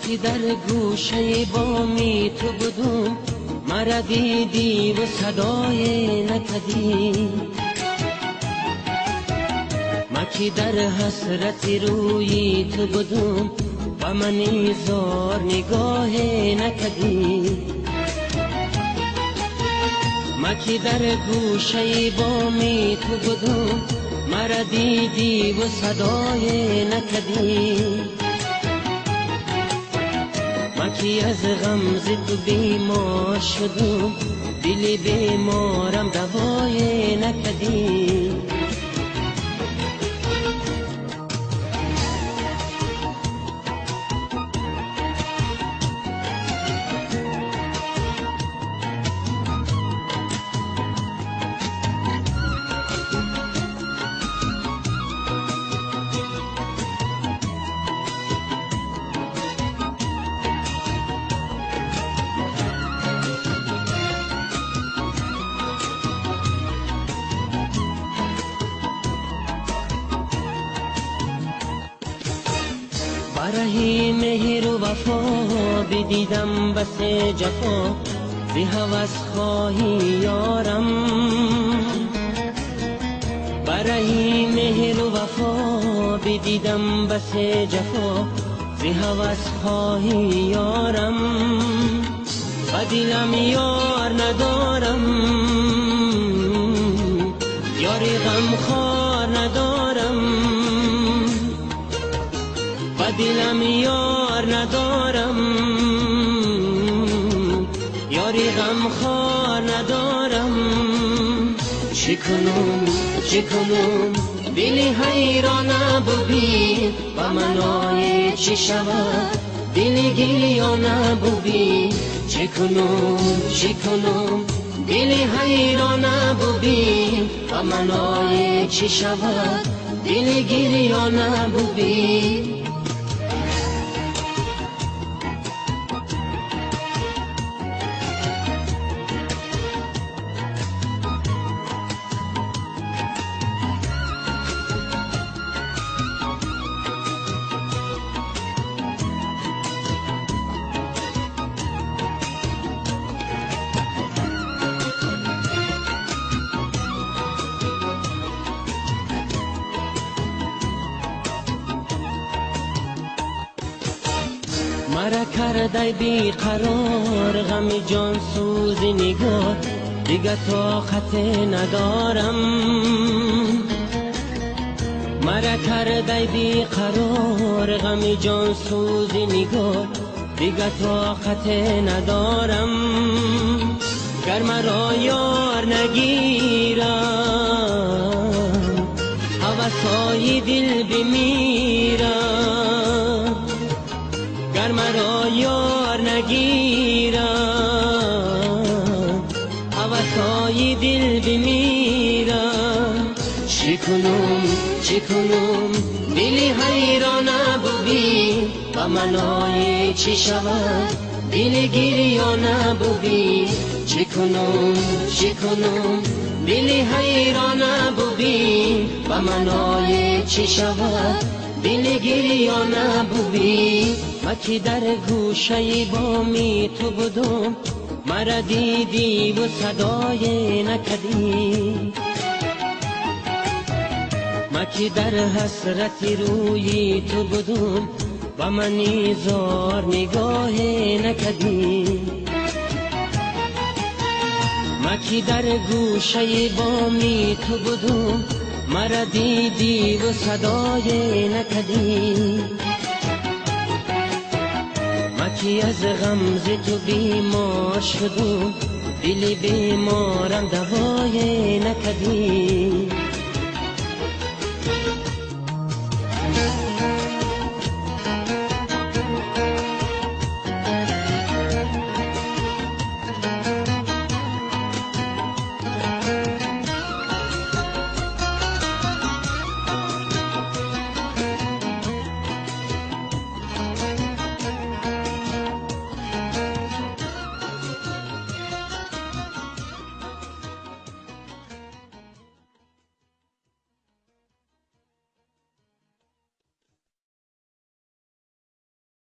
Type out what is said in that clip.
Ки дар гӯшаи боми ту будум, маро дидӣ ва садое накардӣ. Ман ки дар ҳасрати рӯи ту будум, ба ман зор нигоҳе накардӣ. Ман ки дар гӯшаи боми ту будум, маро дидӣ ва садое накардӣ. Ман ки аз ғамзи ту бемор шудум, дили беморам давое накардӣ. Барои меҳру вафо бидидам бас ҷафо, зи ҳавас хоҳӣ ёрам. Барои меҳру вафо бидидам бас ҷафо, зи ҳавас хоҳӣ ёрам. Ба дилам ёр надорам, ёри ғамхор надорам. Ба дилам ёр надорам, ёри ғамхор надорам. Чӣ кунам, чӣ кунам, дили ҳайрона бибин, ба манои чӣ шавад дили гирёна бибин. Чӣ кунам, чӣ кунам, дили ҳайрона бибин, ба манои чӣ шавад дили гирёна бибин. Маро кардай беқарор ғами ҷонсӯзи нигор, дигар тоқат надорам. Маро кардай беқарор ғами ҷонсӯзи нигор, дигар тоқат надорам. Гар маро ёр нагирам, ҳавасҳои дил бимирам. Гар маро ёр нагирам, ҳавасҳои дил бимирам. Чӣ кунам, чӣ кунам, дили ҳайрона бибин, ба манои чӣ шавад дили гирёна бибин. Чӣ кунам, чӣ кунам, дили ҳайрона бибин, ба манои чӣ шавад дили гирёна бибин. Ман ки дар гӯшаи боми ту будум, маро дидӣ ва садое накардӣ. Ман ки дар ҳасрати рӯи ту будум, ба ман зор нигоҳе накардӣ. Ман ки дар гӯшаи боми ту будум, маро дидӣ ва садое накардӣ. Ман ки аз ғамзи ту бемор шудум, дили беморам давое накардӣ.